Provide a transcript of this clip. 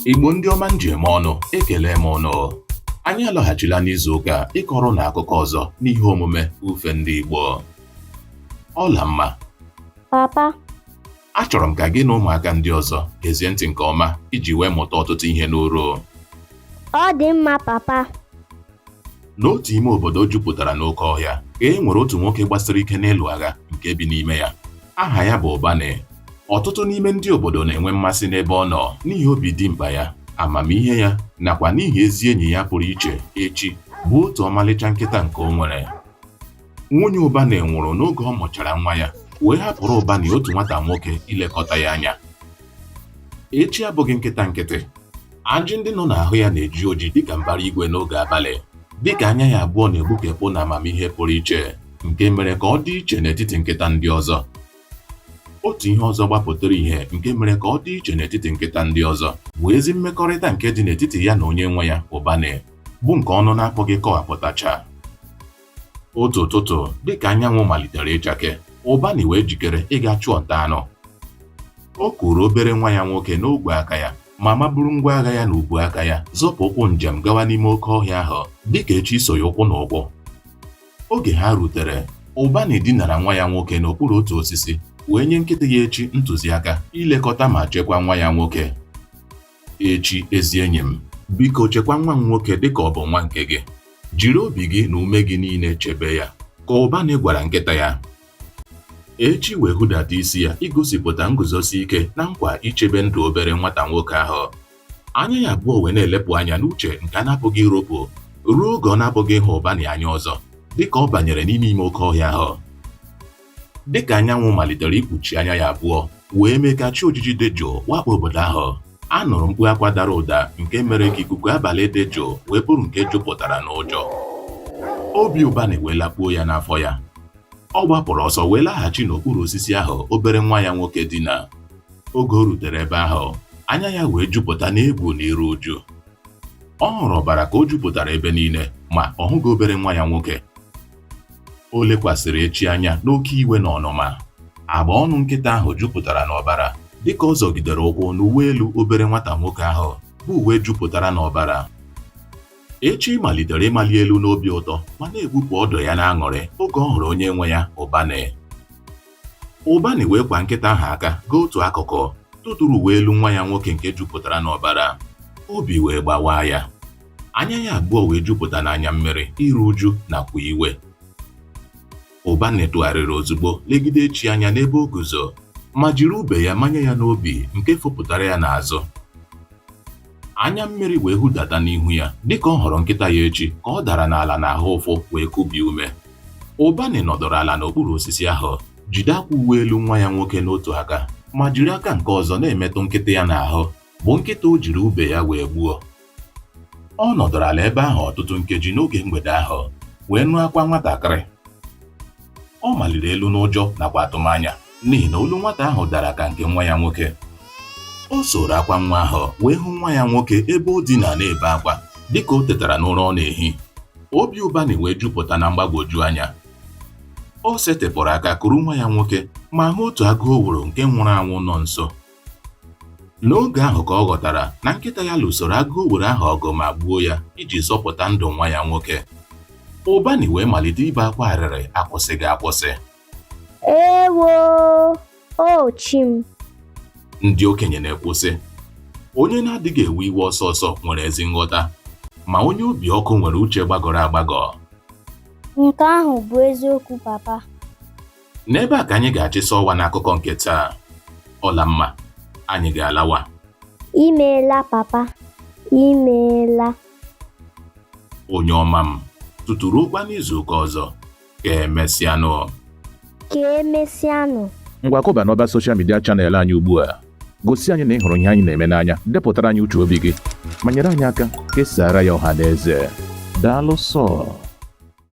Igbo ndị ọma m ji eme ọnụ, ekele m ụnụ. Anyị alọghachila n'izu ụka ịkọrọ ụnụ akụkọ ọzọ n'ihe omume Ufe Ndị Igbo. Ọlamma. Papa. Achọrọ m ka gị na ụmụaka ndị ọzọ gezie ntị nke ọma iji wee mụta ọtụtụ ihe n'uru. Ọ dị mma, papa. N'otu ime obodo jupụtara n'oke ọhịa ka e nwere otu nwoke gbasiri ike n'ịlụ agha nke bi n'ime ya. Aha ya bụ Ụbanị. Ọtụtụ n'ime ndị obodo na-enwe mmasị n'ebe ọ nọ n'ihi obi dimkpa ya, amamihe ya nakwa n'ihi ezi enyi ya pụrụ iche, Echi, bụ otu ọmalịcha nkịta nke o nwere. Nwunye Ụbanị nwụrụ n'oge ọ mụchara nwa ya wee hapụrụ Ụbanị otu nwata nwoke ilekọta ya anya. Echi abụghị nkịta nkịtị. Ajị ndị nọ n'ahụ ya na-eji oji dịka mbara igwe n'oge abalị, dịka anya ya abụọ na-egbukepụ na amamihe pụrụ iche nke mere ka ọ dị iche n'etiti nkịta ndị ọzọ. Otu ihe ọzọ gbapụtara ihe nke mere ka ọ dị iche n'etiti nkịta ndị ọzọ bụ ezi mmekọrịta nke dị n'etiti ya na onye nwe ya, Ụbanị, bụ nke ọnụ na-apụghị kọwapụtacha. Otu ụtụtụ, dịka anyanwụ malitere ịchake, Ụbanị wee jikere ịga chụọ nta anụ. O kuuru obere nwa ya nwoke n'ogwe aka ya ma maburu ngwa agha ya n'ubu aka ya zọpụ ụkwụ njem gawa n'ime oke ọhịa ahụ dịka echi so ya ụkwụ na ụkwụ. Oge ha rutere, Ụbanị dinara nwa ya nwoke n'okpuru otu osisi wee nye nkịta ya echi ntụziaka ilekọta ma chekwaa nwa ya nwoke. Echi, ezi enyi m, biko chekwa nwa m nwoke dịka ọ bụ nwa nke gị. Jiri obi gị na ume gị niile chebe ya, ka Ụbanị gwara nkịta ya. Echi wee hudata isi ya igosipụta nguzosi ike na nkwa ichebe ndụ obere nwata nwoke ahụ. Anya ya abụọ wee na-elepụ anya n'uche nke a na-apụghị iropụ ruo oge ọ na-apụghị ịhụ Ụbanị anya ọzọ dịka ọ banyere n'ime ime oke ọhịa ahụ. Dịka anyanwụ malitere ikpuchi anya ya abụọ wee mee ka chi ojiji dị jụụ wakpo obodo ahụ, a nụrụ mkpu akwa dara ụda nke mere ka ikuku abalị dị jụụ wee bụrụ nke jupụtara n'ụjọ. Obi Ụbanị wee lakpuo ya n'afọ ya. Ọ gbapụrụ ọsọ wee laghachi n'okpuru osisi ahụ obere nwa ya nwoke dina. Oge o rutere ebe ahụ, anya ya wee jupụta n'egwu na iru uju. Ọ hụrụ ọbara ka o jupụtara ebe niile ma ọ hụghị obere nwa ya nwoke. O lekwasịrị echi anya n'oke iwe na ọnụma. Agba ọnụ nkịta ahụ jupụtara n'ọbara dịka ọ zọgidere ụkwụ n'uwe elu obere nwata nwoke ahụ bụ uwe jupụtara n'ọbara. Echi malitere ịmali elu n'obi ụtọ ma na-egbupụ ọdụ ya n'aṅụrị oge ọ hụrụ onye nwe ya, Ụbanị. Ụbanị wee kwa nkịta ahụ aka gaa otu akụkụ tụtụrụ uwe elu nwa ya nwoke nke jupụtara n'ọbara. Obi wee gbawaa ya. Anya ya abụọ wee jupụta n'anya mmiri, iru uju nakwa iwe. Ụbanị tụgharịrị ozugbo legide echi anya n'ebe o guzo ma jiri ube ya manye ya n'obi nke fopụtara ya n'azụ. Anya mmiri wee hudata n'ihu ya dịka ọ hụrụ nkịta ya echi ka ọ dara n'ala n'ahụ ụfụ wee kubie ume. Ụbanị nọdụrụ ala n'okpuru osisi ahụ jide akwa uwe elu nwa ya nwoke n'otu aka ma jiri aka nke ọzọ na-emetụ nkịta ya n'ahụ bụ nkịta o jiri ube ya wee gbuo. Ọ nọdụrụ ala ebe ahụ ọtụtụ nkeji n'oge mgbede ahụ wee nụ akwa nwatakịrị. Ọ maliri elu n'ụjọ nakwa atụmanya n'ihi na olu nwata ahụ dara ka nke nwa ya nwoke. O soro akwa nwa ahụ wee hụ nwa ya nwoke ebe o dina na-ebe akwa dịka o tetara n'ụra ọ na-ehi. Obi Ụbanị wee jupụta na mgbagwoju anya. O setịpụrụ aka kuru nwa ya nwoke ma hụ otu agụ owuru nke nwụrụ anwụ nọ nso. N'oge ahụ ka ọ ghọtara na nkịta ya lụsoro agụ owuru ahụ ọgụ ma gbuo ya iji zọpụta ndụ nwa ya nwoke. Ụbanị wee malite ibe akwa arịrị akwụsịghị akwụsị. Ewo! O chi m! Ndị okenye na-ekwu sị, onye na-adịghị ewe iwe ọsọ ọsọ nwere ezi nghọta, ma onye obi ọkụ nwere uche gbagọrọ agbagọ. Nke ahụ bụ eziokwu, papa. N'ebe a ka anyị ga-achịsa ọwa n'akụkọ nke taa. Ọlamma, anyị ga-alawa. Imeela, papa. Imeela. Onye ọma m, tutu ruokwa n'izu ụka ọzọ. Ka emesịanụ. Ka emesịanụ. Ngwa kụba n'ọba social media channel anyị ugbu a. Gosi anyị na ị hụrụ ihe anyị na-eme n'anya, depụtara anyị uche obi gị, ma nyere anyị aka kesaara ya ọha na eze. Daalụ sọ.